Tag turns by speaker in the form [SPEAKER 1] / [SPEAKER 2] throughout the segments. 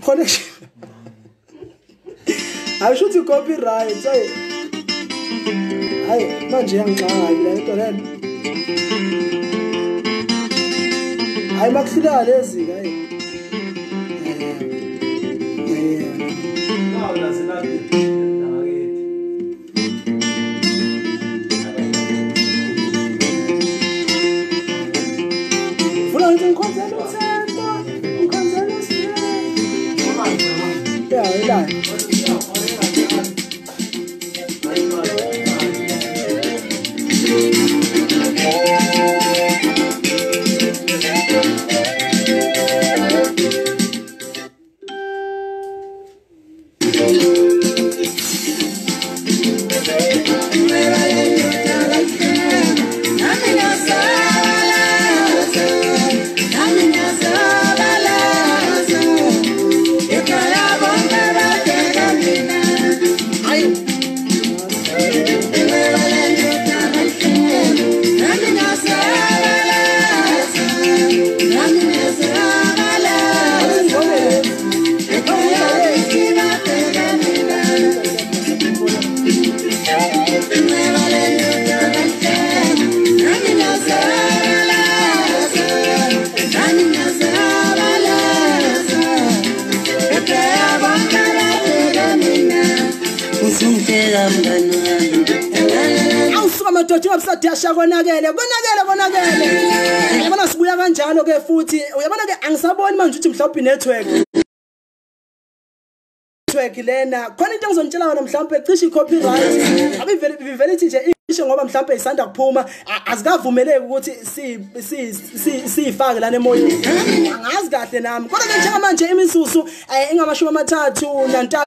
[SPEAKER 1] Connection. Ayisho copyright hey. Hayi manje yangixaka le nto lena. Hayi makuhlula lezi ke hey. Funa ngithi ngikhonzela uthando, ngikhonzela uSiya. Yeah, ila. Konakele konakele konakele. Uyabona sibuya kanjalo ke futhi uyabona ke angisaboni manje ukuthi mhlawumbe network lena khona into engizonitshela yona mhlawumbe cishe i-copyright abivele ithi nje isho ngoba mhlawumbe isanda kuphuma azikavumeleki ukuthi siyifake lana emoyeni angazi kahle nami kodwa ke njengamanje imizuzu ingama-35.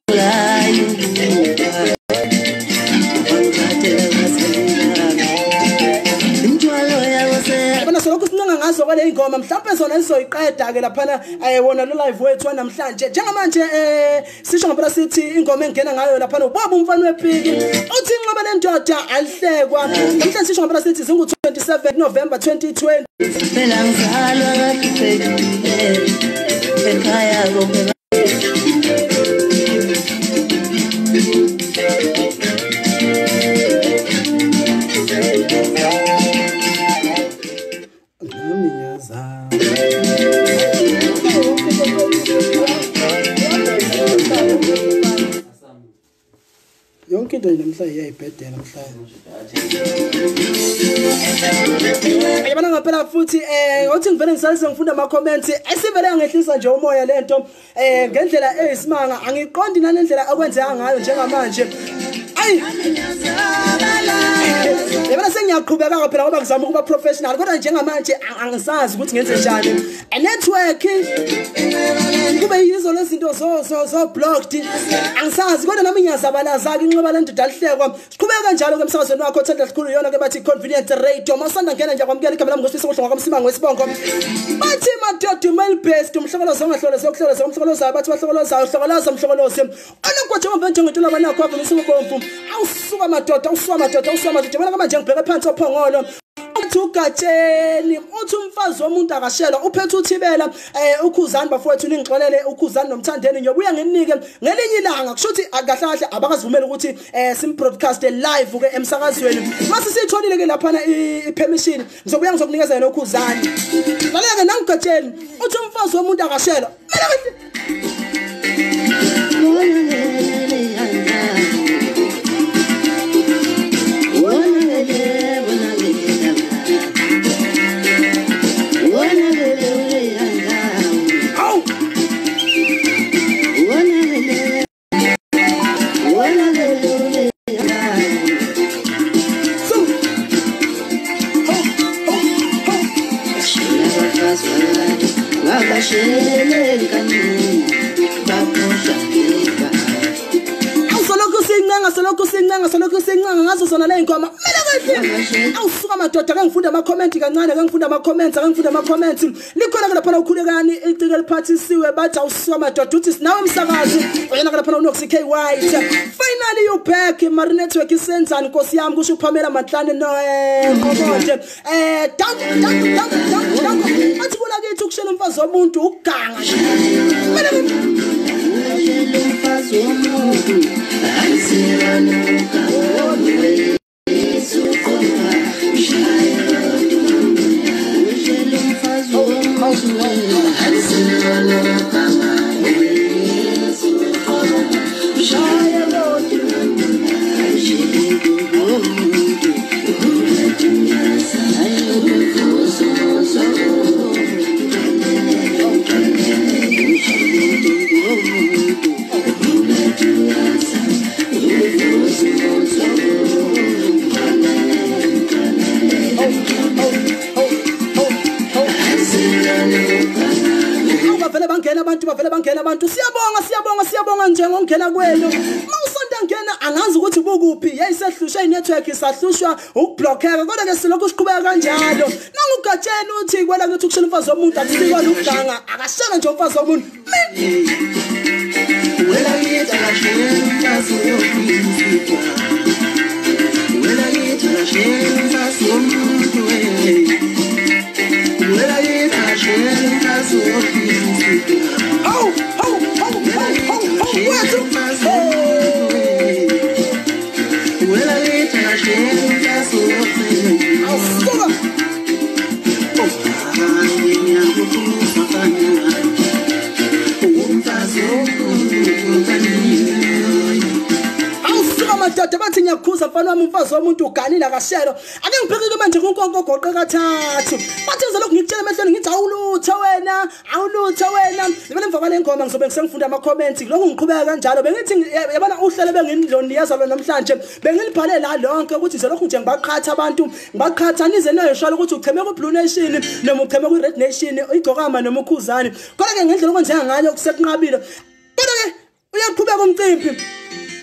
[SPEAKER 1] Solokhu sincenga ngazo kwale ingoma mhlawumbe zona sizoyiqeda ke laphana wona lo live wethu namhlanje njengamanje sisho ngempela sithi ingoma engena ngayo laphana ubaba umfana wepiki uthi inqaba lendoda alihlekwa namhlanje sisho ngempela sithi zingu 27 November 2020
[SPEAKER 2] phela ngizalwa kahlekile ekhaya konke.
[SPEAKER 1] Yonke into namhlanje iyayibhedela namhlanje. Yabona ngempela futhi othi ngivele ngisalise ngifunda ama comments esivele yangehlisa nje umoya lento ngendlela eyisimanga angiqondi nanendlela okwenzeka ngayo njengamanje. Ayi yabona sengiyaqhubeka phela ngoba ngizama ukuba professional kodwa njengamanje angisazi ukuthi ngenze njani. Network kube yizo lezinto zo blocked angisazi kodwa nami ngiyazabalaza ke inxeba lendoda alihlekwa. Siqhubeka kanjalo ke emsakazweni wakho othanda sikhulu yona ke bathi Convenient Radio masanda ngena nje kwamukela igama lami ngosifisa kuhle ngwakamsimango wesibongo bathi madoda male best umhlokolozo ongahlole sokuhloloza umhlokolozayo bathi bahlokolozayo hlokoloza umhlokolozi onokwaje ngombe njengento labanakho avumisa ubomvu awusuka madoda awusuka madoda awusuka madoda bona manje ngibheke phansi ophongolo uthi ugatsheni uthi umfazi womuntu akashelwa uphethe uthibela ukhuzani bafowethu ningixolele ukhuzani nomthandeni ngiyobuya nginike ngelinye ilanga kusho ukuthi kahle kahle abakazivumeli ukuthi sim broadcast live ke emsakazweni mase sitholile ke laphana i-permission ngizobuya ngizokunikeza yena ukhuzani laleke nangigatsheni uthi umfazi womuntu akashelwa Solokhu sincenga ngazo zona le ingoma mina kahle awusuka madoda ke ngifunda ama comment kancane ke ngifunda ama comments ke ngifunda ama comments likhona ke lapha ukhulekani icike liphathisiwe bathi awusuka madoda uthi sinawe umsakazi uyena ke lapha uNox K White finally you back Mari network isenzani Nkosi yami kusho uPamela Matlane no Qomonde dank dank dank dank bathi kula kithi ukushela umfazi womuntu ukuganga mina. Abantu siyabonga siyabonga siyabonga nje ngokungena kwenu. Mawusonta ngena angazi ukuthi bukuphi, yayisehlushwe inetwork isahlushwa ukublockeka, kodwa ke silokhu siqhubeka kanjalo. Nangugatsheni uthi kwela ukuthi ukushela umfazi womuntu akusikwa ukuganga, akashela nje umfazi womuntu. Oh, oh, oh, oh, oh, oh, madoda bathi ngiyakhuza mfana wami umfazi womuntu uganile akashelo. Ake ngibhekeke manje kunkonko goqe kathathu. Bathi ngizolokhu ngikutshela emehlweni ngithi awulutho wena, awulutho wena. Ngibele emva kwale ngoma ngizobe ngisengifunda ama comments lokhu ngiqhubeka kanjalo. Bengithi yabona uhlelo bengiloniyeza lona namhlanje bengilibhale la lonke ukuthi ngizolokhu nje ngibaqhatha abantu, ngibaqhatha nize nayo ukuthi ucheme ku Blue Nation noma ucheme ku Red Nation, igcokama noma ukhuzani. Kodwa ke ngendlela okwenzeka ngayo kusekunqabile. Kodwa ke uyaqhubeka umcimbi.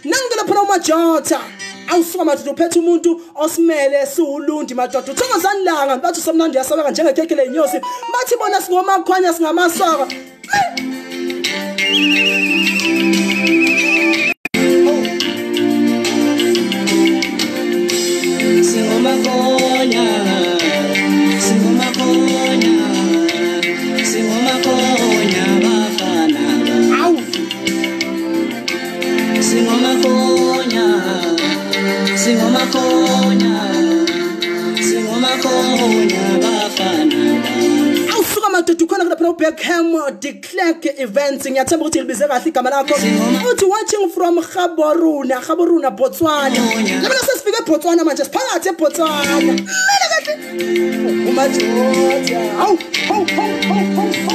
[SPEAKER 1] Nangela phela uMajotha awusuka madoda uphethe umuntu osimele siwulundi madoda uthokozani langa bathi somnandi yasabeka njengekeke leyinyosi bathi bona singomakhwanya singamasoka.
[SPEAKER 2] Singomakhwanya singomakhwanya singomakhwanya bafana
[SPEAKER 1] awu
[SPEAKER 2] singomakhwanya singomakhwanya singomakhwanya bafana.
[SPEAKER 1] Awusuka madoda ukhona lapha uBeckham de Klerk Events, ngiyathemba ukuthi libize kahle igama lakho. Uthi watching from Gaborone, Gaborone Botswana. Lapha sesifike eBotswana manje, siphakathi eBotswana. Mina kahle uMajotha. Awu ho ho ho ho ho.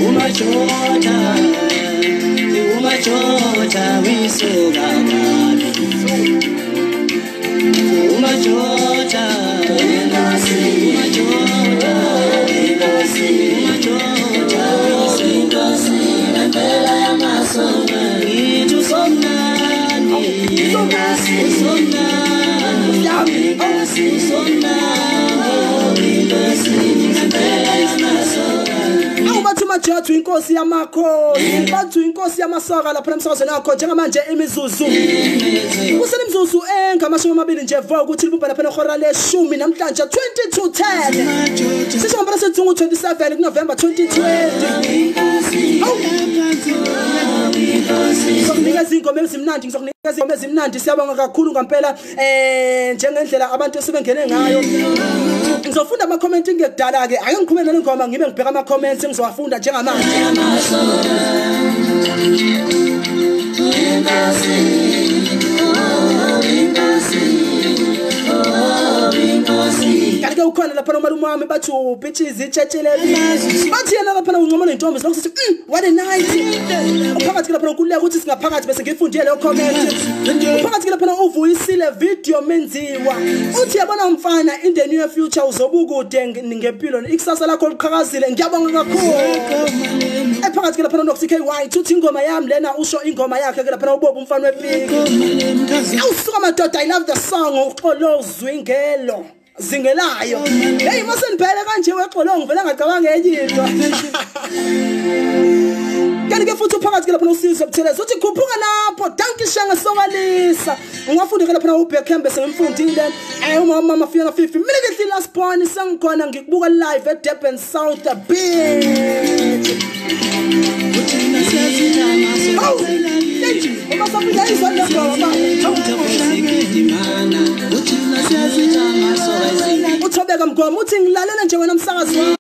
[SPEAKER 2] Umajota, umajota, wisuka kabi. Umajota, umajota, umajota, wisuka ngempela yamasonga. Ngithi usomnandi, usomnandi, usomnandi, ngempela yamasonga.
[SPEAKER 1] Bathi Majotha inkosi yamakhosi, bathi inkosi yamasoka lapha emsakazweni wakho njengamanje imizuzu kusenemzuzu engamashumi nje vo ukuthi libubha lapha nehora leshumi namhlanje 22:10 sisho ngempela sethungu 27 kuNovember 2020. Ngizokunikeza ingoma ezimnandi, ngizokunikeza ingoma ezimnandi. Siyabonga kakhulu ngempela njengendlela abantu esebengene ngayo. Ngizofunda ama comments ngekudala ke, ake ngiqhubeke nale ngoma ngibe ngibheka ama comments ngizowafunda njengamanje. Kanti ke ukhona lapha nomalume wami bathi ubitches itshetshele bathi yena lapha uncoma nentombi lokho sithi what a night. Uphakathi ke lapha nkululeko ukuthi singaphakathi bese ngifundile leyo comment. Uphakathi ke lapha uvuyisile video menziwa uthi yabona mfana in the near future uzobukude ngempilo ikusasa lakho liqhakazile. Ngiyabonga kakhulu. Ephakathi ke lapha noNox KY uthi ingoma yami lena usho ingoma yakhe ke lapha uBobo umfana wepiki. Awusuka madoda, I love the song uxolo zwingelo zingelayo. Hey mase nibhele kanje wexolo ngivela ngacabanga enye into. Kanti ke futhi uphakathi ke lapha noSizwe Buthelezi uthi khuphuka lapho danki shanga sokalisa. Ngiwafunde ke lapha uBeckham bese ngimfundile. Umama Mafiyana 50 immediately last born sengikhona ngikubuka live at Durban South Beach. Uthobeka Mgomo uthi ngilalela nje wena msakazi wami.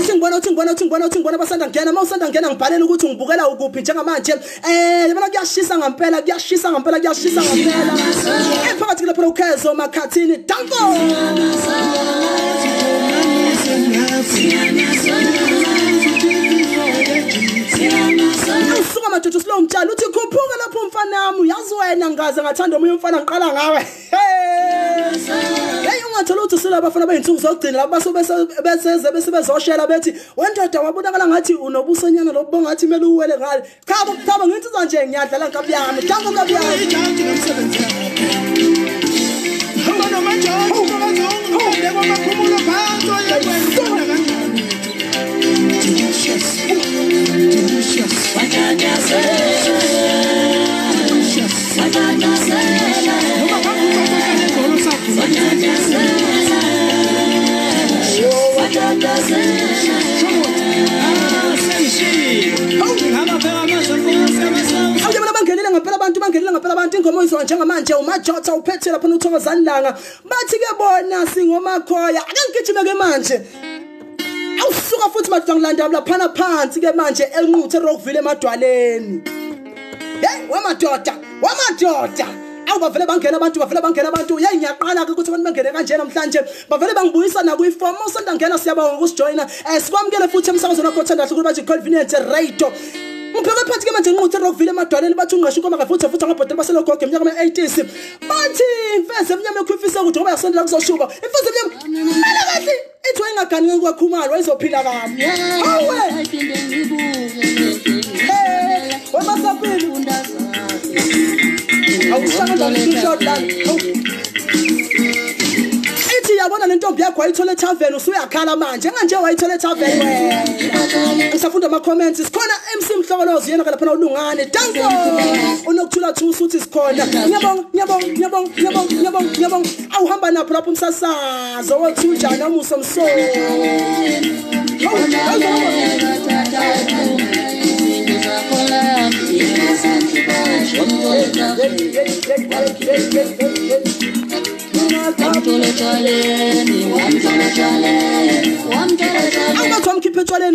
[SPEAKER 1] Uthi ngibona basanda ngena mawusanda ngena ngibhalela ukuthi ngibukela ukuphi njengamanje. Yabona kuyashisa ngempela kuyashisa ngempela kuyashisa ngempela. Phakathi lapha uKhezo Makhathini danko. Usuka madoda slow mtshalo uthi khuphuka lapho umfana wami uyazi wena ngaze ngathanda omunye umfana ngiqala ngawe. Hey ungathola ukuthi sila abafana bayinsuku zokugcina labo bese bese bezoshela bethi wendoda wabonakala ngathi unobusonyana lobo ngathi kumele uwele ngale. Cha bo ngithi nje ngiyadlala nkabi yami. Danko nkabi yami. Abantu ingoma oyizwa njengamanje uMajotha uphethe lapha uThokozani Langa bathi ke bona singomakhoya ake ngigijime ke manje. Awusuka futhi madoda ngilanda lapha phansi ke manje eNquthe eRockville emadwaleni. Hey wamadoda wamadoda awu bavele bangena abantu bavele bangena abantu. Hey ngiyaqala ke ukuthi abantu bangene kanje namhlanje bavele bangibuyisa na kuyiform usanda ngena siyabonga ukusijoyina. Sikwamukele futhi emsakazweni wakho othanda kahle ukuthi bathi Convenience Radio. Ngibheke phansi ke manje nquthe eRockville emadwaleni bathi ungasho inkomo futhi futhi ngabhodela baselogogo eminyaka ema-80s bathi imfeze emnyama ekhwifise ukuthi ngoba yasondela kuzoshuba imfeze emnyama mele kahle ithi wayengagani kwakhumalo wayezophila kabi. Hawe wemasapini awushaka njani shot la ithi yabona lentombi yakho wayithola etavern usuyakhala manje nganje wayithola etavern wena. Ngisafunda ama comments sikhona MC Mhlokolozi yena lapha uLungane danko unokuthula thusa uthi sikhona. Ngiyabonga ngiyabonga ngiyabonga ngiyabonga ngiyabonga ngiyabonga awuhamba napho lapho umsasazo wothi unjani amusa mso.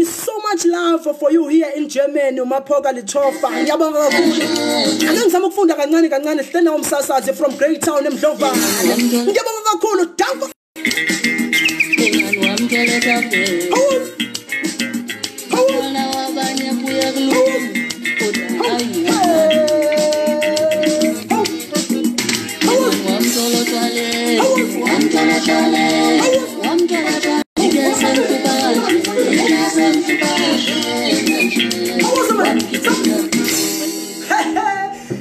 [SPEAKER 1] So much love for you here in Germany uMaphoka Lithofa ngiyabonga kakhulu. Ake ngizama ukufunda kancane kancane sihlena umsasazi from Great Town eMdlovana. Ngiyabonga kakhulu danko.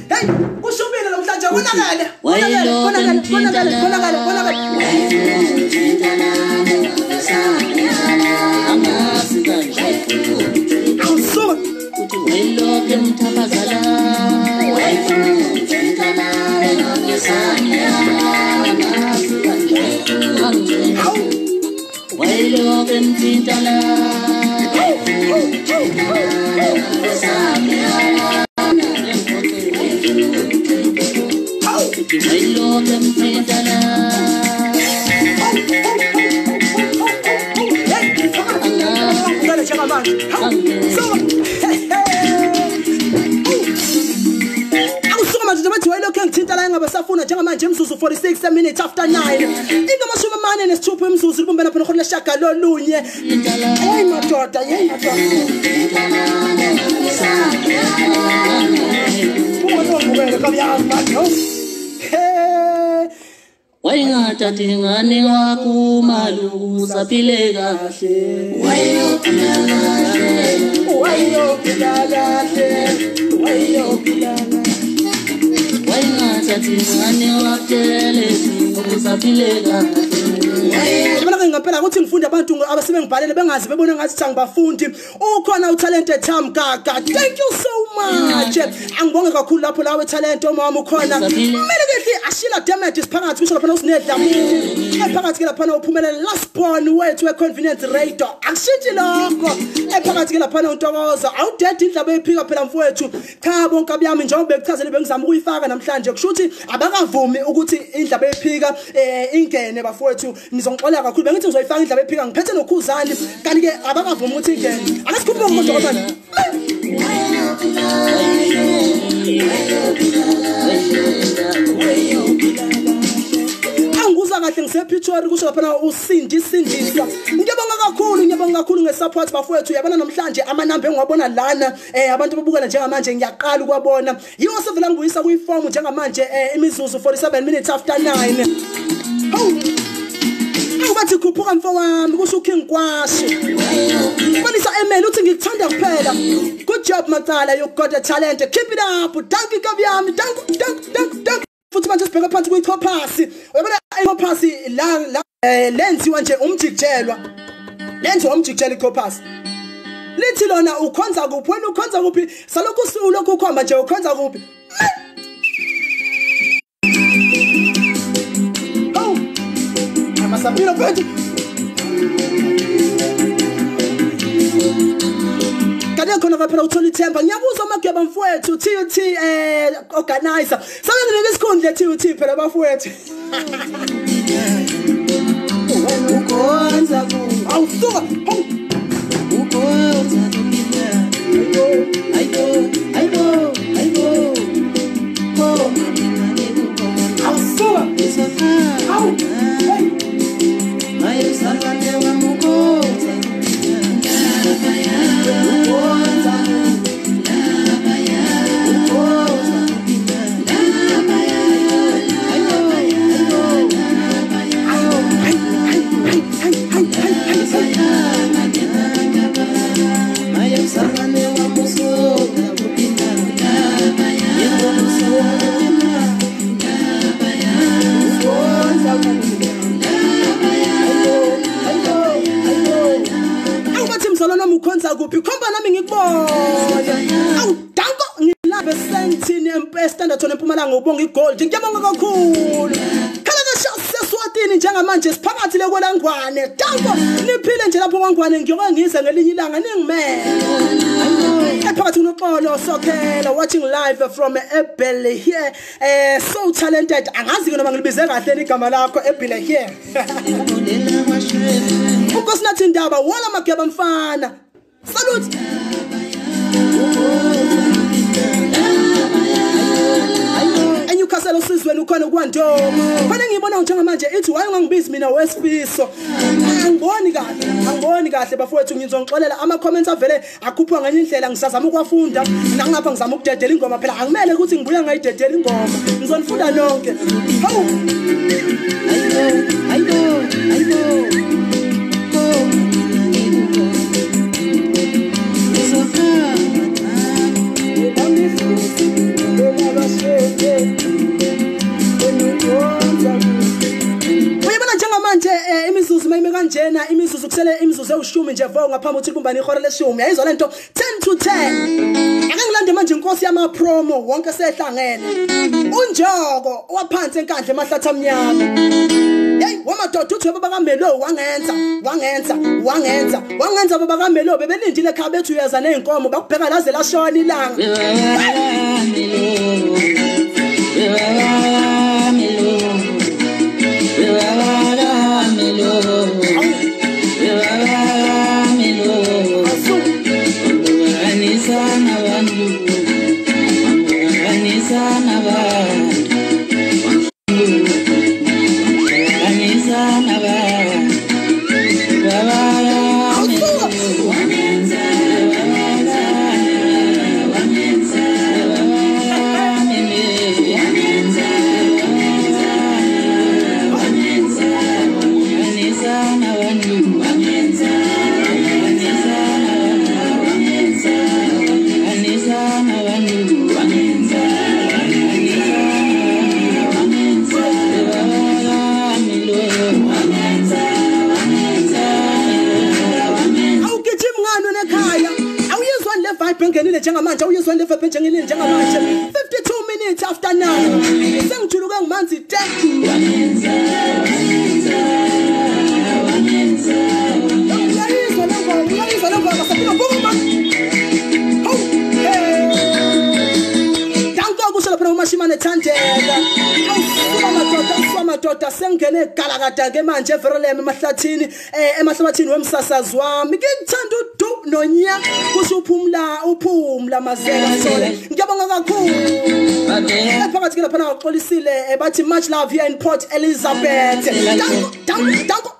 [SPEAKER 1] Hey, ushubile namhlanje konakele. Konakele, konakele, konakele, konakele. Njengamanje imzuzu 46 minutes after 9 ingamashumi amane nesithupha imzuzu libumbene phela khona leshaka lolunye. Hey madoda, hey madoda.
[SPEAKER 2] Wayingathathi ingane wakumalu usaphile kahle. Wayophila kahle,
[SPEAKER 1] wayophila kahle, wayophila kahle.
[SPEAKER 2] Wayingathathi ingane wakutelezi usaphile kahle.
[SPEAKER 1] Ngempela ngempela ukuthi ngifunde abantu abasebengibhalele bengazi bebona ngathi angibafundi. Ukhona uTalente Tham Gaga, thank you so much. Angibonge kakhulu lapho lawe Talente omama ukhona. Kumele kehle ashila damage siphakathi kusho lapha usinedlamini. Ephakathi ke lapha uphumelele last born wethu weConvenience Radio. Akushintshi lokho. Ephakathi ke lapha uNtokozo awudede indlaba ephika phela mfowethu. Cha bonke abiyami njengoba bekuchazele bengizama ukuyifaka namhlanje kusho ukuthi abakavumi ukuthi indlaba ephika ingene bafowethu. Nizongixolela kakhulu bengithi ngizoyifaka indlaba ephika ngiphethe nokhuzani kanti ke abakavumi ukuthi ingene. Ake sikhuphuke kodwa manje. Angikuzwa kahle ngisePretoria kusho lapha usindisindisa. Ngiyabonga kakhulu, ngiyabonga kakhulu ngesupport bafowethu. Uyabona namhlanje amanamba engiwabona lana abantu ababukela njengamanje ngiyaqala ukwabona. Yiwo sevela ngibuyisa kuyiform njengamanje imizuzu 47 minutes after 9. Hawu. Awubathi khuphuka mfowami kusho uKing Kwashi. Balisa email uthi ngikuthanda kuphela. Good job Macala, you got a talent. Keep it up. Thank you Kabyami. Thank you, thank you, thank you. Futhi manje sibheka phansi kuyichophasi. Uyabona ichophasi la lenziwa nje umjikijelwa. Lenziwa umjikijelwa ichophasi. Lithi lona ukhonza kuphi wena ukhonza kuphi? Salokhu usulokhu ukhomba nje ukhonza kuphi? Oh! Amasapilo mfethu. Kade khona phela uthola ithemba. Ngiyakuzwa amageba mfowethu TUT organizer. Sabe nginike isikhundla TUT phela bafowethu.
[SPEAKER 2] Ukhonza kuphi?
[SPEAKER 1] Awusuka.
[SPEAKER 2] Ukhonza kuphi na? Ayibo, ayibo, ayibo. Khona mina ngikubona.
[SPEAKER 1] Awusuka. Awu. Hey.
[SPEAKER 2] Mayemzalwane wami ukhonza kuphi na? Ukhonza kuphi? Ukhonza kuphi na? Ayibo, ayibo.
[SPEAKER 1] Hey, hey, hey, hey, hey, hey, hey.
[SPEAKER 2] Mayemzalwane wami usuka kuphi na? Yebo usuka kuphi na? Ukhonza kuphi na?
[SPEAKER 1] Awubathi mzalwane wami ukhonza kuphi? Khomba nami ngikubone. Awu danko ngilapha esentini eStanderton eMpumalanga ubonga igold. Ngiyabonga kakhulu. Khala seswatini njengamanje siphakathi le kwelangwane. Danko niphile nje lapho kwangwane ngiyoke ngize ngelinye ilanga ningimele. Ephakathi kunoxolo Sokhela watching live from Ebele here. So talented. Angazi ke noma ngilibize kahle igama lakho Ebele here. Unkosinathi Ndaba wala mageba mfana. Salute. ENewcastle usizweni ukhona kwaNdoma. Khona ngibona njengamanje ithi waye ungangibizi mina wesifiso. Angiboni kahle, angiboni kahle bafowethu ngizongixolela ama comments avele akhuphwa ngenye indlela ngisazama ukwafunda. Nangapha ngizama ukudedela ingoma phela angimele ukuthi ngibuya ngayidedela ingoma. Ngizonifunda nonke. Hawu.
[SPEAKER 2] Ayibo, ayibo, ayibo.
[SPEAKER 1] Uyabona njengamanje imizuzu mayime kanjena imizuzu kusele imizuzu ewushumi nje vo ngaphambi ukuthi kumbane ihora leshumi. Yayizwa lento 10 to 10. Ake ngilande manje inkosi yama promo wonke sehlangene. Unjoko owaphansi enkandla emahlathi amnyama. Hey, wamadoda uthi baba kaMelo wangenza, wangenza, wangenza, wangenza baba kaMelo bebelindile ekhaya bethu uyeza nezinkomo bakubheka laze lashona ilanga. njengamanje uyizwa le njengilini njengamanje 52 minutes after 9 sengijuluke ngimanzi te uyayizwa le ngoma uyayizwa le ngoma saphila vuma Mashimane Thandeka awusuka madoda awusuka madoda sengene galakada ke manje eVerelem emahlathini emahlabathini wemsasazi wami ngithanda udu nonya kusho uphumla mazela sole ngiyabonga kakhulu phakathi ke lapha ngaxolisile bathi much love here in Port Elizabeth danko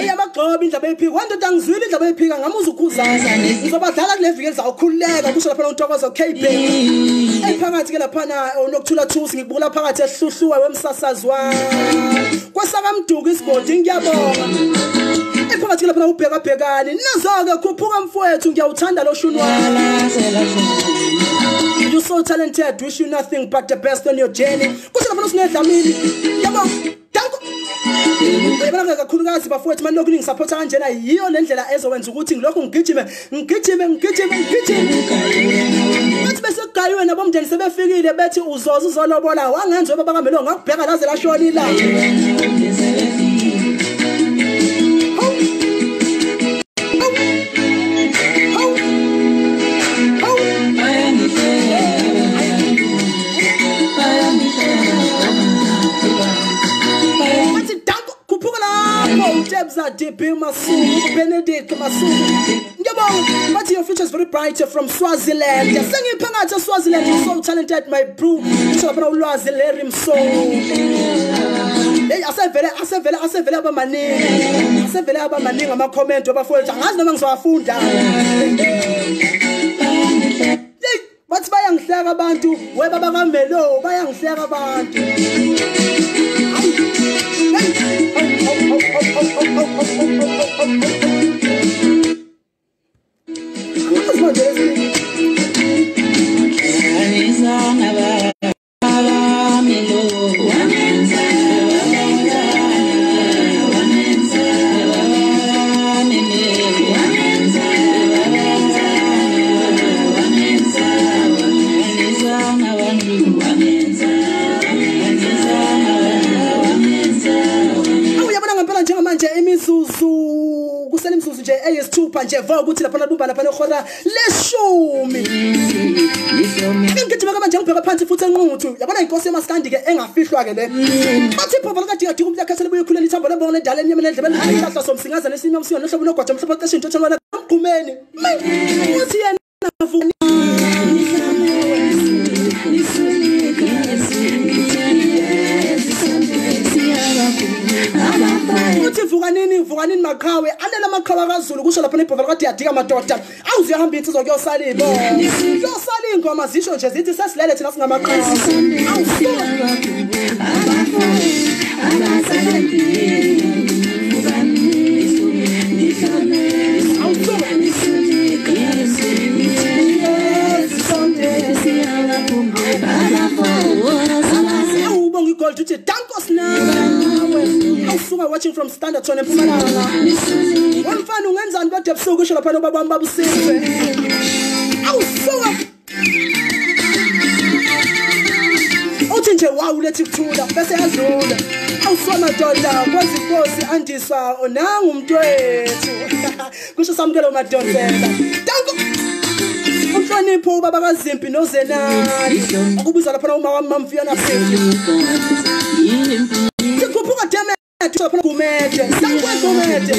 [SPEAKER 1] Eyamagxoba indaba ephika wandoda ngizwile indaba ephika ngamuza ukhuzana ngizobadlala kule viki elizawukhululeka kusho lapha uNtokozo KB ephakathi ke laphana uNokuthula Thusi ngikubukela phakathi ehluhluwe wemsasazi wami kwesakamduku isigodi ngiyabonga ephakathi ke laphana ubheka bhekani nazo ke khuphuka mfowethu ngiyawuthanda lo shuni wami. You so talented, wish you nothing but the best on your journey. Kusho lapha uSinedlamini yabo danko uyabona kakhulukazi bafowethu manje lokhu ningisupporta kanjena yiyo le ndlela ezowenza ukuthi ngilokhu ngigijime ngigijime ngigijime ngigijime bathi bese kugayiwe nabomndeni sebefikile bethi uzoza uzolobola wangenza baba kamelo ngakubheka laze lashona ilanga. DP Masuku, Benedict Masuku. Ngiyabonga bathi your future is very bright from Swaziland. Sengiphakathi Swaziland, you're so talented my bro. Kusho lapha ulwazi Larry Mso. Hey asevele abamaningi. Asevele abamaningi ama comment abafowethu angazi noma ngizowafunda. Hey bathi bayangihleka abantu, webaba kaMelo bayangihleka abantu. Nje va ukuthi lapha labumba lapha lehora leshumi ngigijima manje ngibheka phansi futhi enquthu yabona inkosi emaskandi ke engafihlwa ke le bathi iphova likadika dika umuntu yakhathele buye khulele ithambo lebongo ledala emnyameni endlebeni isihlahla somsingazana esimnyama umsinga nohlobo nogwaja mhlophe qeshe into etholwa emgqumeni uthi yena uthi vukanini maqhawe alela amaqhawe kaZulu kusho lapha nebhova kade yadika madoda awuze uyahamba insizwa kuyosala ibo kuyosala ingoma zisho nje zithi sesilele thina singamaqhawe awubonga igold uthi danko sinawe awusuka watching from Standard on eMpumalanga wemfana ungenzani kodwa ebusuku kusho lapha nobaba wami babusizwe awusuka uthi nje wow lethi kuthula bese yadlula awusuka madoda kwezinkosi andiswa onanga umuntu wethu kusho samukelo madonsela danko umhlonipho ubaba kaZimpi noZenani okubiza lapha uma wami mamfiyana Simpi sikhuphuka lapha Gumede sankwe Gumede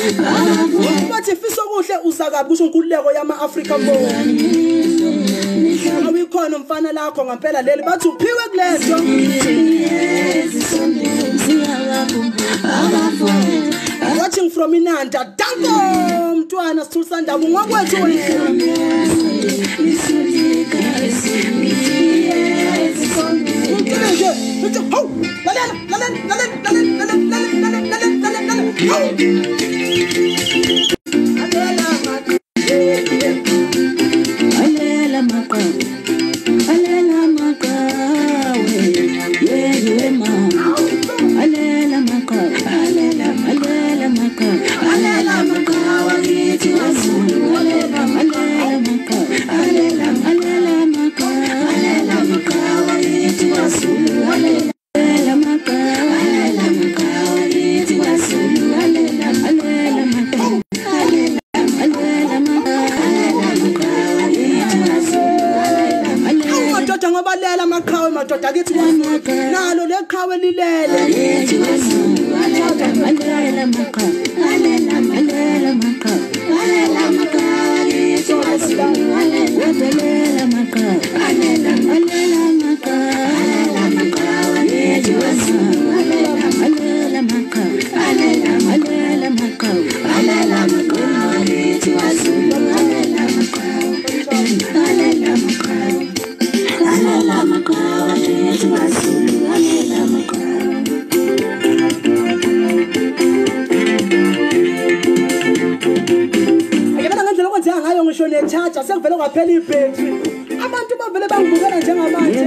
[SPEAKER 1] bathi fiso kuhle uzakabi kusho inkululeko yama Africa Mbo awikhona umfana lakho ngempela leli bathi uphiwe kulento watching from Inanda danko mntwana sithulisa ndaba ngokwethu wena
[SPEAKER 2] Alela maqhawe, alela maqhawe,
[SPEAKER 1] Alela amaqhawe madoda kithi nalo leqhawe lilele. Ngisho sekuvele kwaphela ibhetri abantu bavele bangibukela njengamanje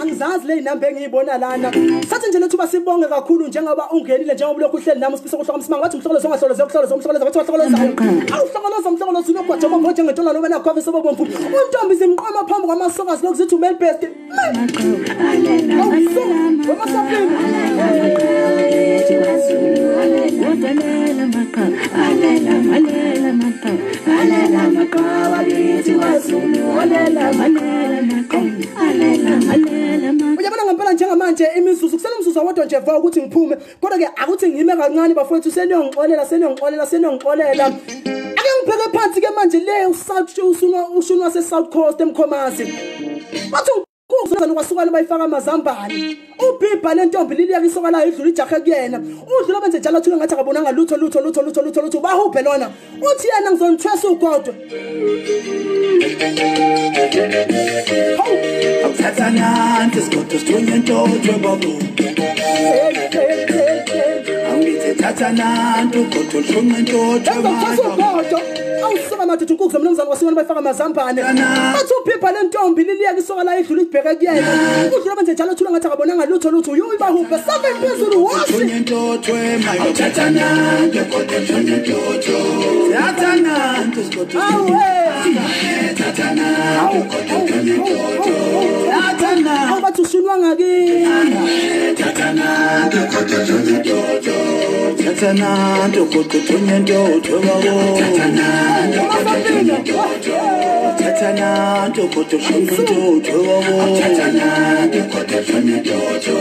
[SPEAKER 1] angizazi le inamba engiyibona lana sathi nje lethuba sibonge kakhulu njengoba ungenile njengoba lokhu uhleli nami usifisa ukuhloka umsimanga wathi umhlokolozo ongahloloze ukuhloloza umhlokolozo wathi wahlokolozayo awuhlokoloza umhlokolozo ulokhu njengoba njengentola noma nakho sobomvu untombi zimqoma phambi kwamasokazi lokhu zithi umel best uyabona ngempela njengamanje imizuzu kusele umzuzu owodwa nje va ukuthi ngiphume kodwa ke akuthi ngime kancane bafowethu seniyongixolela seniyongixolela seniyongixolela ake ngibheke phansi ke manje le ushunwa wase South Coast eMkhomazi bathi kuzona kwasukana bayifaka amazambane ubhibha lentombi liliyaka isoka layo idlula ijahe kuyena udlula benze njalo athule ngathi akabonanga lutho lutho lutho lutho lutho lutho bahubhe lona uthi yena ngizonithwesa ugodo
[SPEAKER 3] awuthatha nanti isigodo sithunye intotho babo awungithi thatha nanti ugodo lushunqe intotho
[SPEAKER 1] ugodo awusuka madoda unkukhu mnumzane kwasukana bayifaka amazambane bathi ubhibha lentombi liliyaka isoka layo idlula ibheke kuyena udlula benze njalo athule ngathi akabonanga lutho lutho uyibahubhe seven phezulu washi
[SPEAKER 3] awuthatha nanti ugodo lushunqe intotho thatha nanti isigodo thatha nanti ugodo lushunqe intotho thatha nanti
[SPEAKER 1] awubathi ushunwa ngakini
[SPEAKER 3] thatha nanti ugodo lushunqe intotho thatha nanti ugodo lushunqe intotho thatha nanti thatha nanti ugodo lushunqe intotho thatha nanti ugodo lushunqe intotho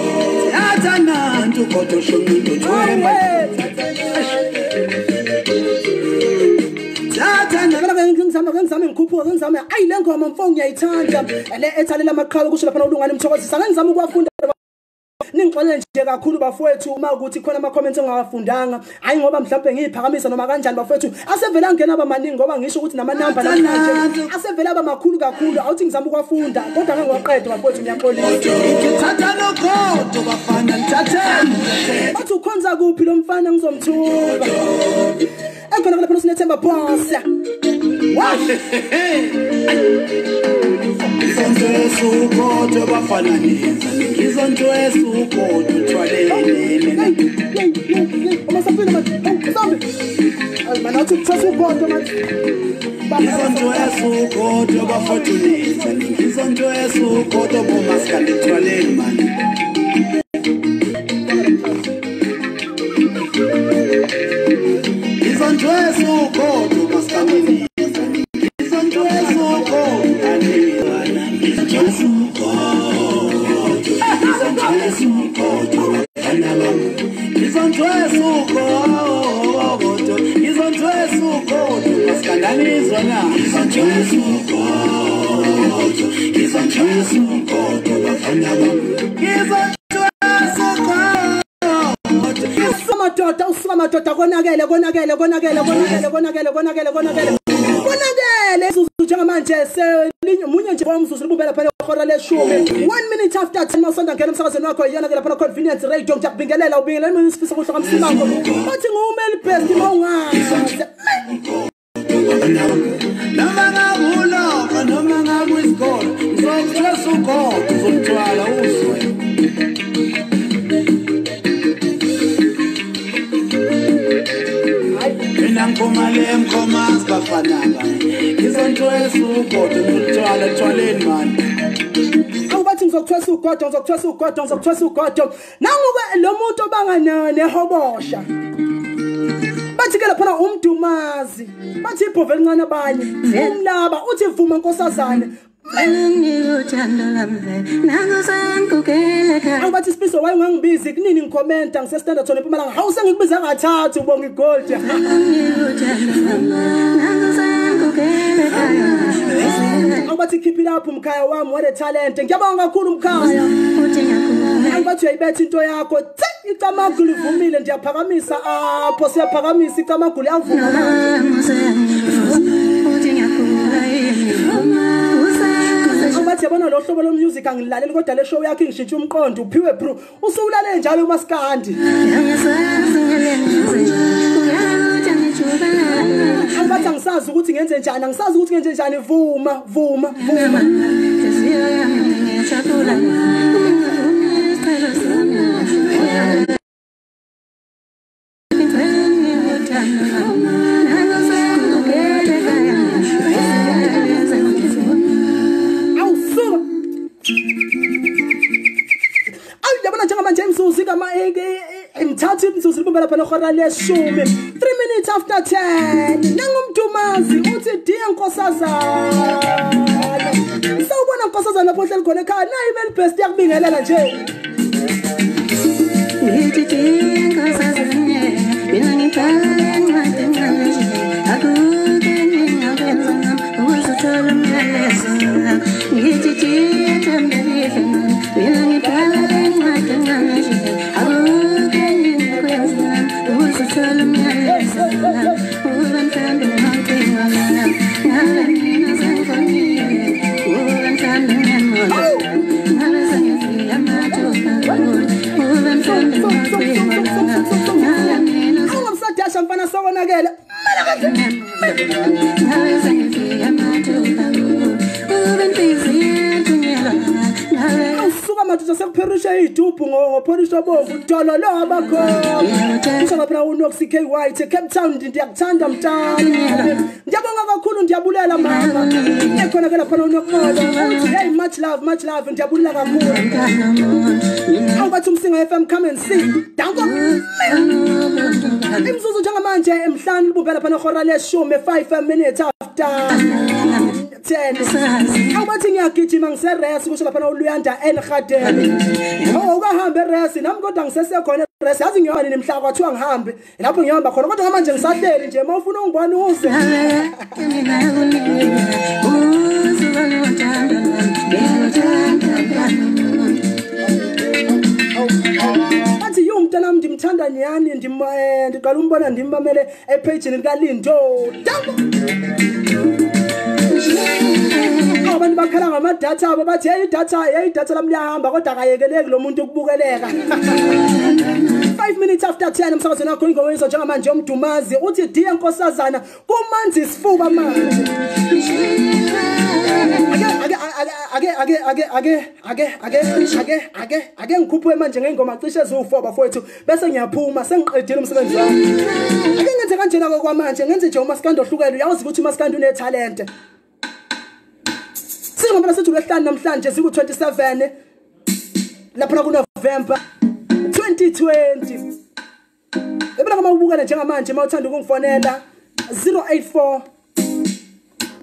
[SPEAKER 3] thatha nanti ugodo lushunqe intotho
[SPEAKER 1] ngizame ngikhuphuka ngizame ayi le ngoma mfo ngiyayithanda le ethalela amaqhawe kusho lapha ulungane mthokozisa ngizama ukuwafunda ningixolele nje kakhulu bafowethu uma ukuthi khona ama comments engawafundanga hayi ngoba mhlawumbe ngiyiphakamisa noma kanjani bafowethu asevela ngena abamaningi ngoba ngisho ukuthi nama number namhlanje asevela abamakhulu kakhulu awuthi ngizama ukuwafunda kodwa ngeke ngiwaqede bafowethu ngiyaxolisa
[SPEAKER 3] ngithatha nogodo bafana ngithatheni
[SPEAKER 1] bathi ukhonza kuphi lo mfana ngizomthuka ekhona lapha sinethemba boss
[SPEAKER 3] Ngizonto ugodo bafana nenza ngizonto ugodo thwalele
[SPEAKER 1] umasafile manje usambe mana uthi kuthwasa ugodo manje
[SPEAKER 3] ngizonto ugodo bafana nenza ngizonto ugodo bomaskandi thwalele man ngizonto ugodo maskandi
[SPEAKER 1] Usuka madoda konakele konakele konakele konakele konakele konakele konakele konakele isuzu njengamanje selinye munye nje womzuzu libumbela phela ihora leshumi 1 minute after 10 masonda ngena emsakazweni wakho iyona ke lapha Convenience Radio ngiyakubingelela ubingelela mina isifisa kuhloka msimango bathi ngumeli best mawungazi
[SPEAKER 3] noma ngabuloka noma ngakuyisikolo ngizokuthwesa ugodo uzothwala uzwe mina ngiphuma le mkhomazi bafana ngizothwesa ugodo ngizothwala thwaleni mani
[SPEAKER 1] awubathi ngizokuthwesa ugodo ngizokuthwesa ugodo ngizokuthwesa ugodo nanguke lo muntu obanga nehobosha bathi ke lapha umdumazi bathi ibhova elincane abanye umlaba uthi vuma nkosazane Awubathi Sifiso waye ungangibizi kunini ngikhomenta ngise-Standerton eMpumalanga. Hawu sengikubiza ngathathu ubonga igold. Awubathi keep it up mkhaya wami, what a talent. Ngiyabonga kakhulu mkhaya. Awubathi uyayibetha into yakho. Icamagulu ivumile ndiyaphakamisa apho siyaphakamisa icamagulu yavuma. Awubathi yabona lo hlobo lo music angilaleli kodwa le show yakhe ngishintsha umqondo uphiwe bro. Usuwulale njalo umaskandi. Awubathi angisazi ukuthi ngenze njani, angisazi ukuthi ngenze njani. Vuma vuma vuma. Imthathu imzuzu libumbela phela hora leshumi 3 minutes after 10. Nangumdumazi uthi dear nkosazana. Sawubona nkosazana lapho ohleli khona ekhaya. Nayi imeli best yakubingelela nje.
[SPEAKER 2] Ngithi dear nkosazana mina ngibhala incwadi encane nje akukho engingakwenza ukuze uthole umyalezo. Ngithi dear Thembelihle mina ngibhala incwadi encane nje akukho engingakwenza ukuze uthole umyalezo. Uba mhlawumbe ngingacinga ngabe mina sengifonile. Uba mhlawumbe nginemoto ngabe sengifika amathuba. Uba mhlawumbe ngingacinga ngabe mina
[SPEAKER 1] Ungamsadasha mfana sokonakele.
[SPEAKER 2] Ngabe sengifika amathuba. Uba inhliziyo ithunyelwa ngabe
[SPEAKER 1] Usuka madoda sekupherisha idubhu ngophorisha obomvu dolo lo abakhona. Kusho lapha uNox K White Cape Town ndiyakuthanda mntana. Ngiyabonga kakhulu ndiyabulela mama. Ekhona ke lapha uNoxolo. Hey much love ndiyabulela kakhulu. Awubathi Umsinga FM come and see. Danko. Imzuzu njengamanje emhlanu libumbela lapha nehora leshumi 5 minutes after 10. Awubathi ngiyagijima ngiseres kusho lapha uLuyanda eLhadeni. Oh ukahambe eres nami kodwa ngisesekhona eres. Yazi ngiyona nemhla kwathiwa ngihambe lapho ngihamba khona kodwa manje ngisahleli nje mawufuna ungibona uze. Bathi yo mntana wami ndimthanda nyani ndiqala umbona ndimbamele epage likaLindo. Danko. Abantu bakhala ngamadatha abo bathi hey idatha lami liyahamba kodwa akayekeleki lo muntu ukubukeleka. 5 minutes after 10 emsakazweni wakho ingoma njengamanje umdumazi uthi dear nkosazana kumanzi isifuba manje. Ake ngikhuphe manje ngengoma cishe eziwu4 bafowethu bese ngiyaphuma sengiqedile umsebenzi wami. Ake ngenze kanjena kwamanje ngenze nje umaskandi ohlukene uyazi ukuthi umaskandi unetalent. Singoba sithi ulwesihlanu namhlanje siku 27 lapha ku November 2020. Ebona kama ubukela njengamanje mawuthanda ukungifonela 084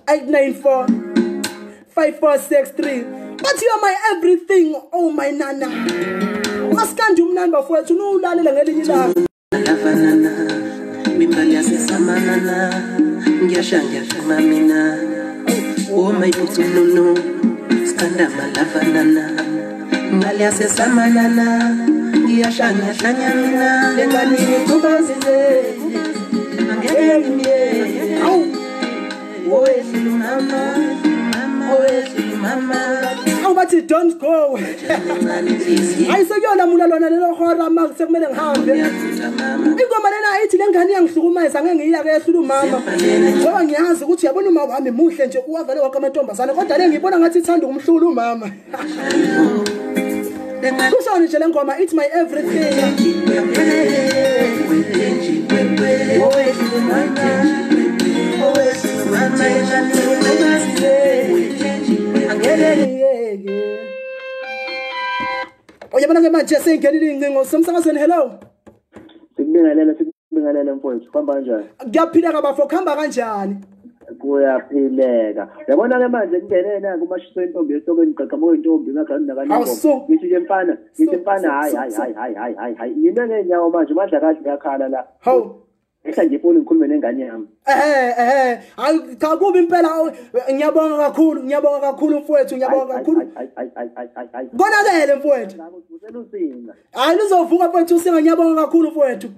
[SPEAKER 1] 894 5463. But you are my everything, oh my nana. Maskandi umnandi bafowethu nuwulalela ngelinye ilanga.
[SPEAKER 2] Lavanana mimbali yasesamanana ngiyasha ngiyashuma mina. Oh my no skanda malavanana mbali yasesamanana ngiyasha ngiyahlanya mina lengane ngikubazile angeke ngimyeke.
[SPEAKER 1] Awu
[SPEAKER 2] owehlulu mama owehlulu mama.
[SPEAKER 1] Awubathi don't go. Ayisekuyolamula lona lelo hora ma sekumele ngihambe. Ingoma lena ithi lengane iyangihlukumeza ngeke ngiyake ehlula umama. Ngoba ngiyazi ukuthi uyabona uma wami muhle nje uwavele wonke amantombazane kodwa le ngibona ngathi ithanda ukumhlula umama. Kushoni nje le ngoma it's my everything. Uyabona ke manje sengenile incingo semsakazweni. Hello.
[SPEAKER 4] Sikubingelele mfowethu, kuhamba kanjani?
[SPEAKER 1] Kuyaphileka bafo, kuhamba kanjani?
[SPEAKER 4] Kuyaphileka. Yabona ke manje ngingene na kumashiso intombi esokweni ngiqaqamuka intombi ngagani nakanoko. Ngithi nje mfana, ngithi mfana hayi hayi hayi hayi hayi hayi hayi. Ngime ngeenyawo manje mandla kahle ngiyakhala la.
[SPEAKER 1] Hawu.
[SPEAKER 4] Ehla nje ifoni ngikhulume nengane yami.
[SPEAKER 1] Hayi cha kubi impela, ngiyabonga kakhulu, ngiyabonga kakhulu mfowethu, ngiyabonga kakhulu.
[SPEAKER 4] Hayi.
[SPEAKER 1] Konakele mfowethu. Hayi luzovuka mfowethu usinga, ngiyabonga kakhulu mfowethu.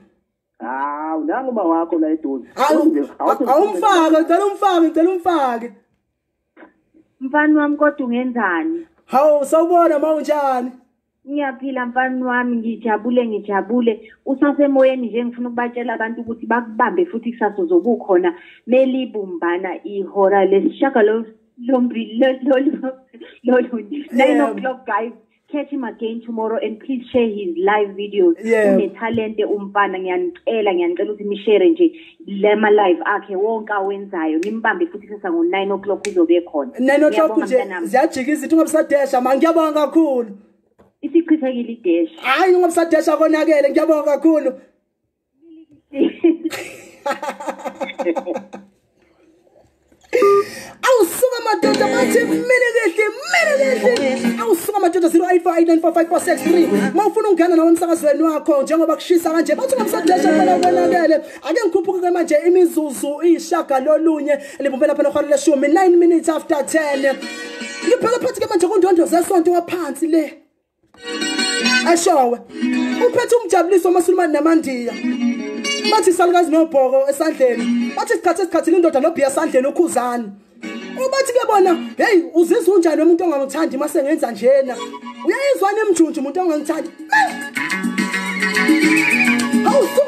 [SPEAKER 4] Hawu nangu uma wakho la eduze.
[SPEAKER 1] Awumfake, ngicela umfake, ngicela umfake.
[SPEAKER 5] Mfana wami kodwa ungenzani?
[SPEAKER 1] Hawu sawubona ma unjani?
[SPEAKER 5] Ngiyaphila mfana wami, ngijabule ngijabule. Usasemoyeni nje ngifuna ukubatshela abantu ukuthi bakubambe futhi kusasa uzobukhona melibumbana ihora lesishiyagalombili 9 o'clock guys. Catch him again tomorrow and please share his live videos. Unetalente umfana, ngiyanicela ngiyanicela ukuthi nishare nje lama live akhe wonke awenzayo. Nimbambe futhi kusasa ngo 9 o'clock uzobe khona.
[SPEAKER 1] 9 o'clock nje ziyajika izinto ungabisadesha ma, ngiyabonga kakhulu.
[SPEAKER 5] Isichithekile idesh.
[SPEAKER 1] Hayi ungabisadesha konakele, ngiyabonga kakhulu. Awusuka madoda bathi milikihli milikihli. Awusuka madoda 0848945463. Mawufuna ukungena nawe emsakazweni wakho njengoba kushisa kanje bathi ungabisadesha phela konakele. Ake ngikhuphuke ke manje imizuzu ishaga lolunye libumbela phela ihora leshumi 9 minutes after 10. Ngiphela phansi ke manje kundondo zesonto waphansi le. Ashowe uphethe umjabuliso wamaSulumane namaNdiya. Bathi salukazi nobhoko esandleni, bathi isikhathi esikhathini indoda nobhiya esandleni ukhuzani. Ubathi ke bona hey uzizwa unjani umuntu ongamthandi mase ngenza njena? Uyayizwa nemjunju umuntu ongamthandi. Hawu so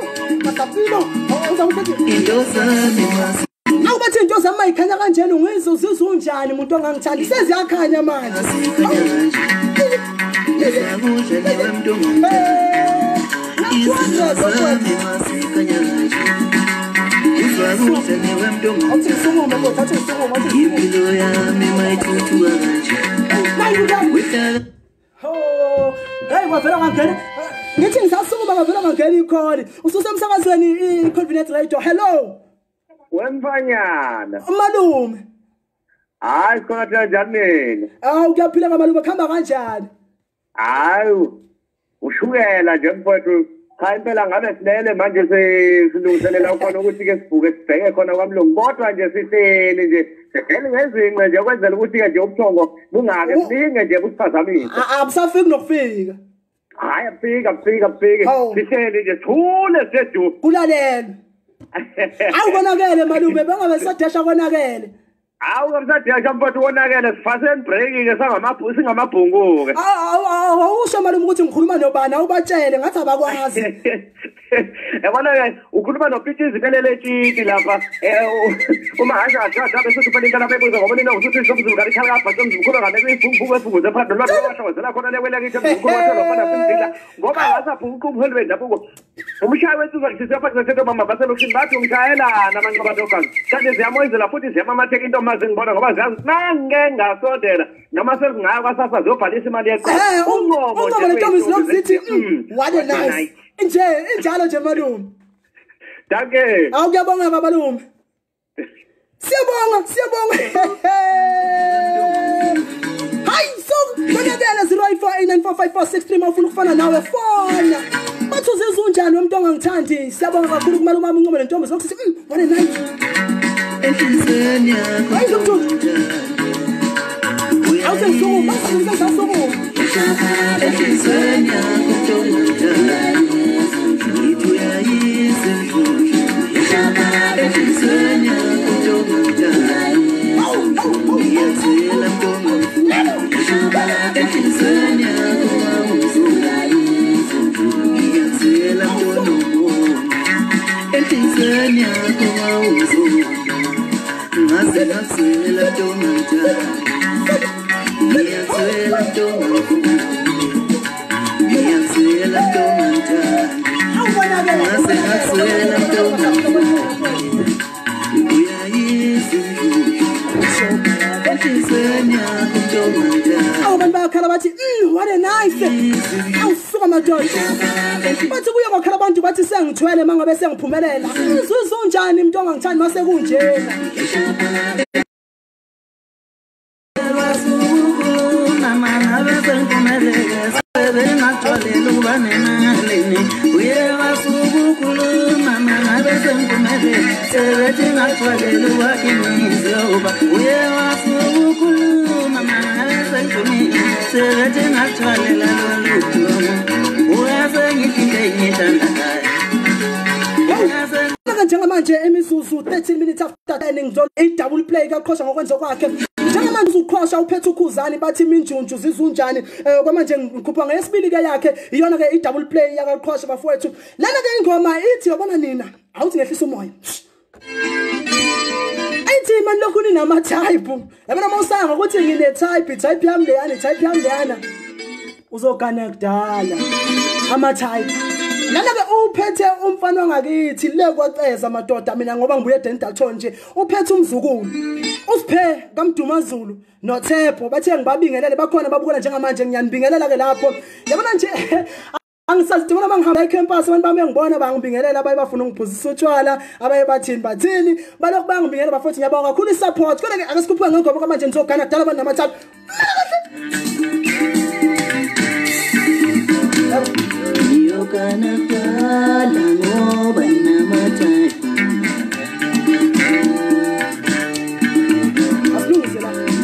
[SPEAKER 1] masafilo awuzakuthi bathi into zami ayikhanya kanjena ungizwa uzizwa unjani umuntu ongangithandi? Seziyakhanya manje. Hey kwavela ngangena ngithi ngisasukuma kwavela ngangena ikholi ususemsakazweni i-Convenient Radio. Hello
[SPEAKER 6] wemfanyana
[SPEAKER 1] malume.
[SPEAKER 6] Hayi khona kanjani mina?
[SPEAKER 1] Awu kuyaphila kamalume, kuhamba kanjani?
[SPEAKER 6] Hayi ushukela nje mfowethu. Cha impela ngabe silele manje silungiselela khona ukuthi ke sivuke sibheke khona kwamlungu, kodwa nje sihleli nje sihleli ngezinqe nje ukwenzela ukuthi ke nje ubuthongo bungake silinge nje busiphazamise.
[SPEAKER 1] Abusafiki nokufika.
[SPEAKER 6] Hayi abufiki abufiki abufiki, sihleli nje thule sedu
[SPEAKER 1] kulalelwe. Awubonakele malume, bengabe sadesha konakele.
[SPEAKER 6] Awu ngamsadesha mfowethu konakele, sifaseni break ke singamabhungu ke.
[SPEAKER 1] Awusho malume ukuthi ngikhuluma nobani, awubatshele ngathi abakwazi.
[SPEAKER 6] Yabona ke ukhuluma noPithizi pelele etshiki lapha. Uma hasha hasha bese uthi phela into lapha ebuza ngoba nina usuthi isomzulu kanti ikhala kabhaqa umzimkhulu ngale kuyibhungu efunguze phakathi nolwazi lwashokozela khona lekwele kithi umzimkhulu wathela fana simdila ngoba ngasabhungu umholi wendabuko. Umshayi wensizwa kushisa phakathi kwethu mama baselokishini bathi umshayelana amanxeba dogazi. Kanti ziyamoyizela futhi ziyamamatheka into maze ngibona ngoba ziyazi nange ngasondela noma sezingayo kwasasa ziyobhalisa imali yeqolo.
[SPEAKER 1] Unqobo lentombi silokuzithi what a nice. Nje injalo nje malume.
[SPEAKER 6] Danke.
[SPEAKER 1] Awu kuyabonga malume. Siyabonga, siyabonga. Hayi so konakele 0848945463 mawufuna ukufana nawe fona. Bathi uzizwa unjani umuntu ongangithandi? Siyabonga kakhulu kumalume wami unqobo lentombi silokuzithi what a nice.
[SPEAKER 2] Enhliziyweni yakho
[SPEAKER 1] awusengisuku, awusengisuku.
[SPEAKER 2] Enhliziyweni yakho ngithi uyayizwa imvundla. Enhliziyweni yakho ngiyathela mntombi. Enhliziyweni yakho ngiyathela mntombi. Enhliziyweni yakho ngaze ngathela ntombi. Ngiyathela ntombi. Ngiyathela ntombi. Ngaze ngathela ntombi. Uyayizwa enhliziyweni yakho ntombi.
[SPEAKER 1] Awu bantu bayakhala bathi what a nice. Awusuka madoda. Bathi kuye kwakhala Abantu bathi sengithwele mangabe sengiphumelela. Izizwe unjani umuntu ongangithandi mase kunjena. Njengamanje imizuzu 13 minutes after 10 ngizolo i-double play kaQhosha ngokwenza kwakhe. Njengamanje uQhosha uphethe ukhuzani bathi iminjunju zizunjani kwamanje ngikhupha ngeyesibili ke yakhe iyona ke i-double play yakaQhosha bafowethu. Lena ke ingoma ithi yabona nina awuthi ngehlisa umoya. Ayithi manje lokhu ninama type. Yabona mawusanga ukuthi ngine type, type yami leyana, type yami leyana. Uzogana kudala ama type. Lana ke uphethe umfana wangakithi le kwaceza madoda mina ngoba ngibuye eDentalton nje uphethe umzukulu usiphe kaMdumazulu noThepho bathe ngibabingelele bakhona babukela njengamanje ngiyanibingelela ke lapho yabona nje angisazi bona mangihamba ecampus abantu bami ngibona bangibingelela abaye bafuna ungiphuzisa utshwala abaye bathini bathini balokhu bangibingelela bafuthi ngiyabonga kakhulu isupport kodwa ke ake sikhuphuke ngengoma kwamanje nizogana kudala abantu namathathu.
[SPEAKER 2] Yokana kala ngoba namathai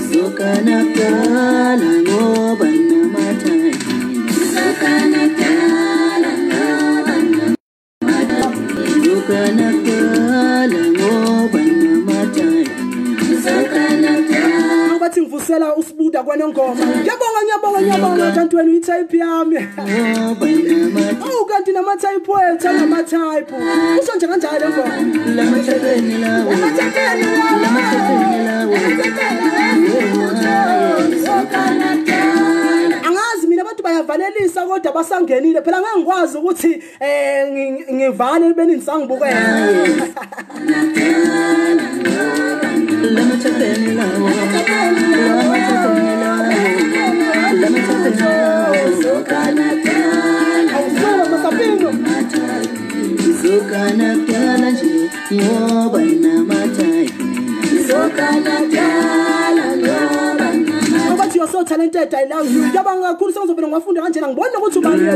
[SPEAKER 2] Zokana kala ngoba namathai Zokana kala ngoba namathai Zokana kala ngoba namathai Zokana kala
[SPEAKER 1] bathi ngivusela usibuda kwanongoma. Ngiyabonga ngiyabonga ngiyabonga kanti wena uyitype yami. Awu kanti nama type wethu angama type. Usho nje kanjalo ngoma.
[SPEAKER 2] Lamathebeni lawo. Lamathebeni lawo.
[SPEAKER 1] Angazi mina abantu bayavalelisa kodwa basangenile phela ngeke ngikwazi ukuthi ngivale beni nisangibukela.
[SPEAKER 2] Lamathebeni lawo. Lamathebeni lawo. Lamathebeni lawo.
[SPEAKER 1] Awusela masapino.
[SPEAKER 2] Zokana kala nje ngoba namathai. Zokana kala ngoba namathai.
[SPEAKER 1] Bathi you are so talented, I love you. Ngiyabonga kakhulu sengizovela ngwafunda kanjena ngibona ukuthi ubani lo.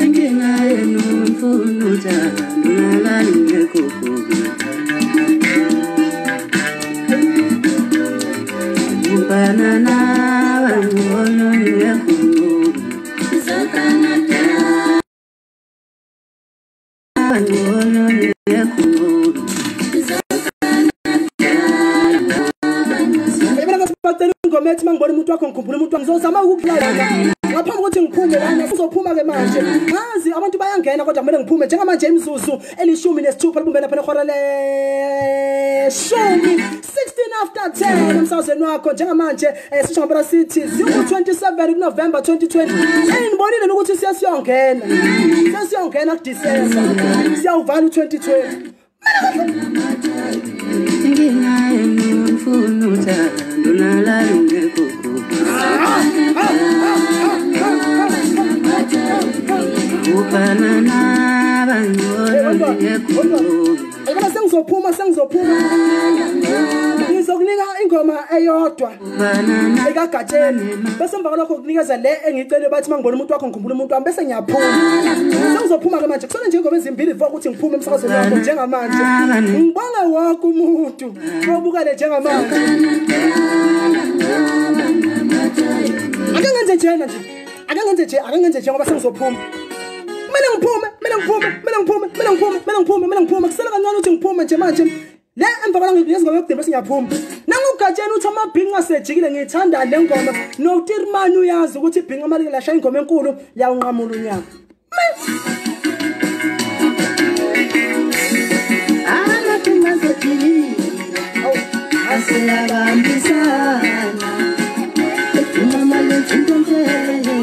[SPEAKER 2] Inkinga yenu mfuna uthando nalangekho. Banana bangcono ngekho. Zokana kala bangcono ngekho.
[SPEAKER 1] Ingoma ethi mangibona umuntu wakho ngikhumbula umuntu wami ngizozama ukudlala ngaphambi kokuthi ngiphume lana uzophuma ke manje ngazi abantu bayangena kodwa kumele ngiphume njengamanje imizuzu eli-16 libumbene phela ihora le-10 16 after 10 emsakazweni wakho njengamanje sisho ngempela sithi 27 kuNovember 2020 senibonile ukuthi siyongena sesiyongena kuDisemba siyawuvala u2020.
[SPEAKER 2] Inkinga yenu mfuna uthando nalangekho. Ubanana bangcono ngekho.
[SPEAKER 1] Yabona sengizophuma sengizophuma ngizokunika ingoma eyodwa ekaGatsheni bese emva kwalokho kunikeza le engicele bathi mangibona umuntu wakho ngikhumbula umuntu wami bese ngiyaphuma sengizophuma ke manje kusona nje ingoma ezimbili vo ukuthi ngiphume emsakazweni wakho njengamanje ngibonge wonke umuntu obukele njengamanje. Ake ngenze njena nje ake ngenze nje ake ngenze nje ngoba sengizophuma. Mina ngiphume mina ngiphume mina ngiphume mina ngiphume mina ngiphume mina ngiphume kusela kancane ukuthi ngiphume nje manje le emva kwala ngiyezingoma yokugcina bese ngiyaphuma. NanguGatsheni uthi amabhinqa sejikile ngiyithanda le ngoma noTirmani uyazi ukuthi ibhinqa mali lashaya ingoma enkulu liyawunqamula unyaka.
[SPEAKER 2] Asiyabambisana mama lethintentelele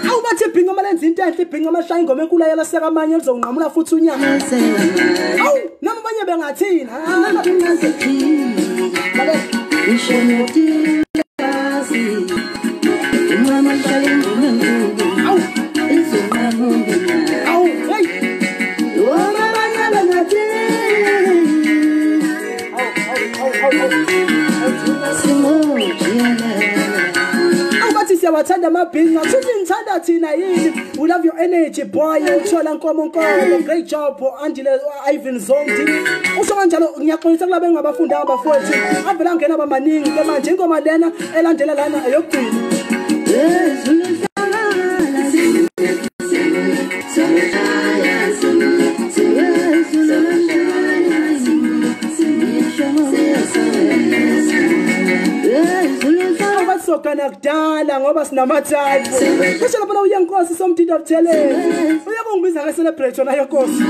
[SPEAKER 1] Awu bathi ibhinqa malenza into enhle. ibhinqa amashaya ingoma enkulu yalaseka amanye lizonqamula futhi unyaka. Awu noma abanye bengathini. Awu hey. Awu siyawathanda amabhinqa futhi ngithanda thina yini. We love your energy boy. Uthola Nkomo Nkomo, great job Andile Ivan Zondi. Usho kanjalo ngiyaxolisa kulabo engabafundanga abafowethu avela angena abamaningi ke manje ingoma lena elandela lana eyokugcina. Sokana kudala ngoba sinamatype. Kusho lapha uyankosi somthinto buthelezi. Uyakungibiza nge celebrate nayo Nkosi.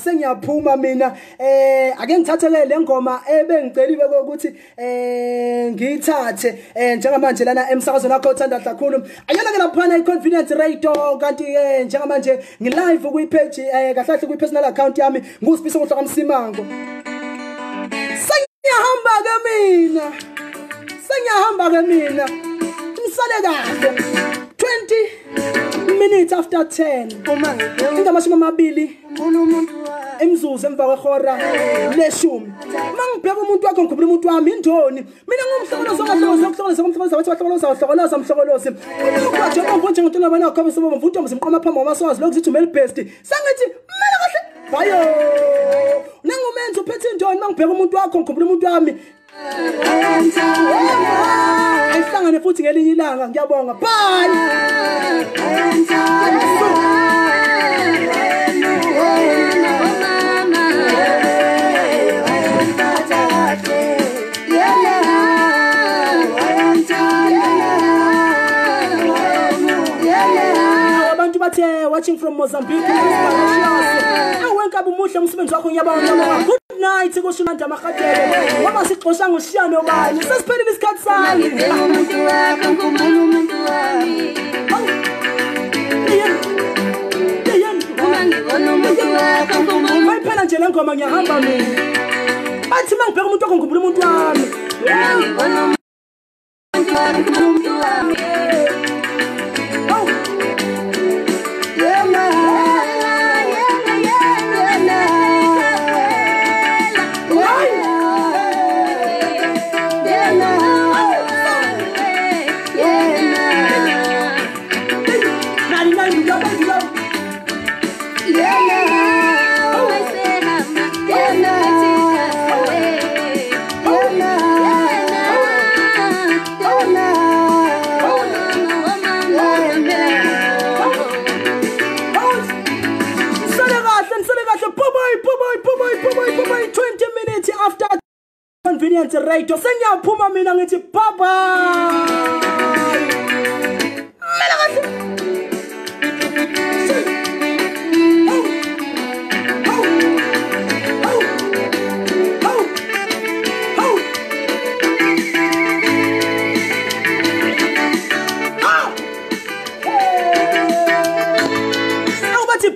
[SPEAKER 1] Sengiyaphuma mina ake ngithathele le ngoma ebengiceliwe ukuthi ngiyithathe njengamanje lana emsakazweni wakho uthanda kakhulu. Ayona ke laphana iConfidence Radio kanti njengamanje ngilive kwi page kahle kahle kwi personal account yami nguSifiso Kuhle kaMsimango. Sengiyahamba ke mina. Sengiyahamba ke mina. Ngisale kahle. 20 minutes after 10. Ingamashumi amabili emzuzu emva kwehora leshumi. Mangibheka umuntu wakho ngikhumbula umuntu wami indoni. Mina ngumhlokolozi ongahlokolozi ukuhlokoloza umhlokolozi wathi wahlokoloza wahlokoloza umhlokolozi. Umuntu wakho njengontwana bana wakho bese bomvu intombi phambi kwamaswazi lokhu sithi male best. Sangithi mina kahle bayo. Nangumenzi uphethe indoni mangibheka umuntu wakho ngikhumbula umuntu wami. Ayihlangane futhi ngelinye ilanga ngiyabonga. Bye. Abantu bathe watching from Mozambique. Awenkabe umuhle umsebenzi wakho ngiyabonga. Good night kushimanda amahadele. Ngoba sixosha ngoshiya nobani. Sesiphelile isikhathi sami.
[SPEAKER 2] Umuntu wakho ngikhumbula umuntu wami.
[SPEAKER 1] Mayiphela nje le ngoma ngiyahamba mina. Bathi mangibheka umuntu wakho ngikhumbula umuntu wami. Bye bye 20 minutes after Convenience Radio. Sengiyaphuma mina ngithi bye bye. Mina kahle.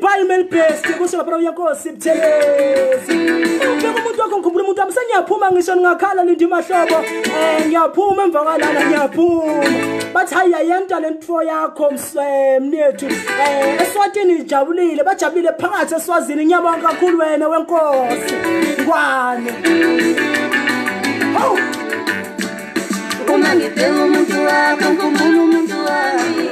[SPEAKER 1] Bye male best kusho lapha uyankosi Buthelezi. Ubheka umuntu wakho ngikhumbula umuntu wami sengiyaphuma ngisho ngingakhala lindi mahlobo ngiyaphuma emva kwalana ngiyaphuma. Bathi hayi ayenta lentfo yakho mnethu eSwatini ijabulile bajabulile phakathi eSwazini ngiyabonga kakhulu wena wenkosi ngwane. Hawu
[SPEAKER 2] uma ngibheka umuntu wakho ngikhumbula umuntu wami.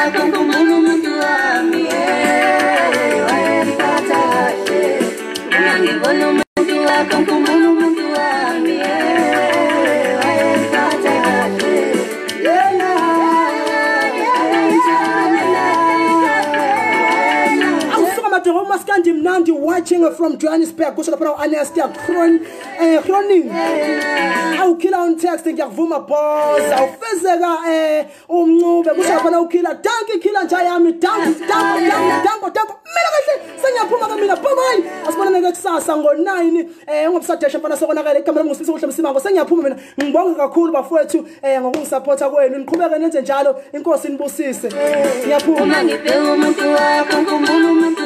[SPEAKER 2] wakho ngikhumbula umuntu wami wayemphatha kahle. Uma ngibona umuntu wakho ngikhumbula umuntu wami wayemphatha kahle.
[SPEAKER 1] Maskandi mnandi watching from Johannesburg. Kusho lapha u-Anestia Cronin. Awukhila on text ngiyakuvuma boss. Awufezeka umncube kusho lapha ukhila. Dankie khila nja yami. Dankie dankie dankie dankie. Mina kahle sengiyaphuma ka mina. Bye bye. Asibonane kusasa ngo9 ngobusadesha mfana sokonakala igama lami nguSifiso Kuhle Msimango. Sengiyaphuma mina. Ngibonga kakhulu bafowethu ngokungisupporta kwenu. Niqhubeke nenze njalo. Inkosi inibusise. Ngiyaphuma.
[SPEAKER 2] Uma ngibheka umuntu wakho ngikhumbula umuntu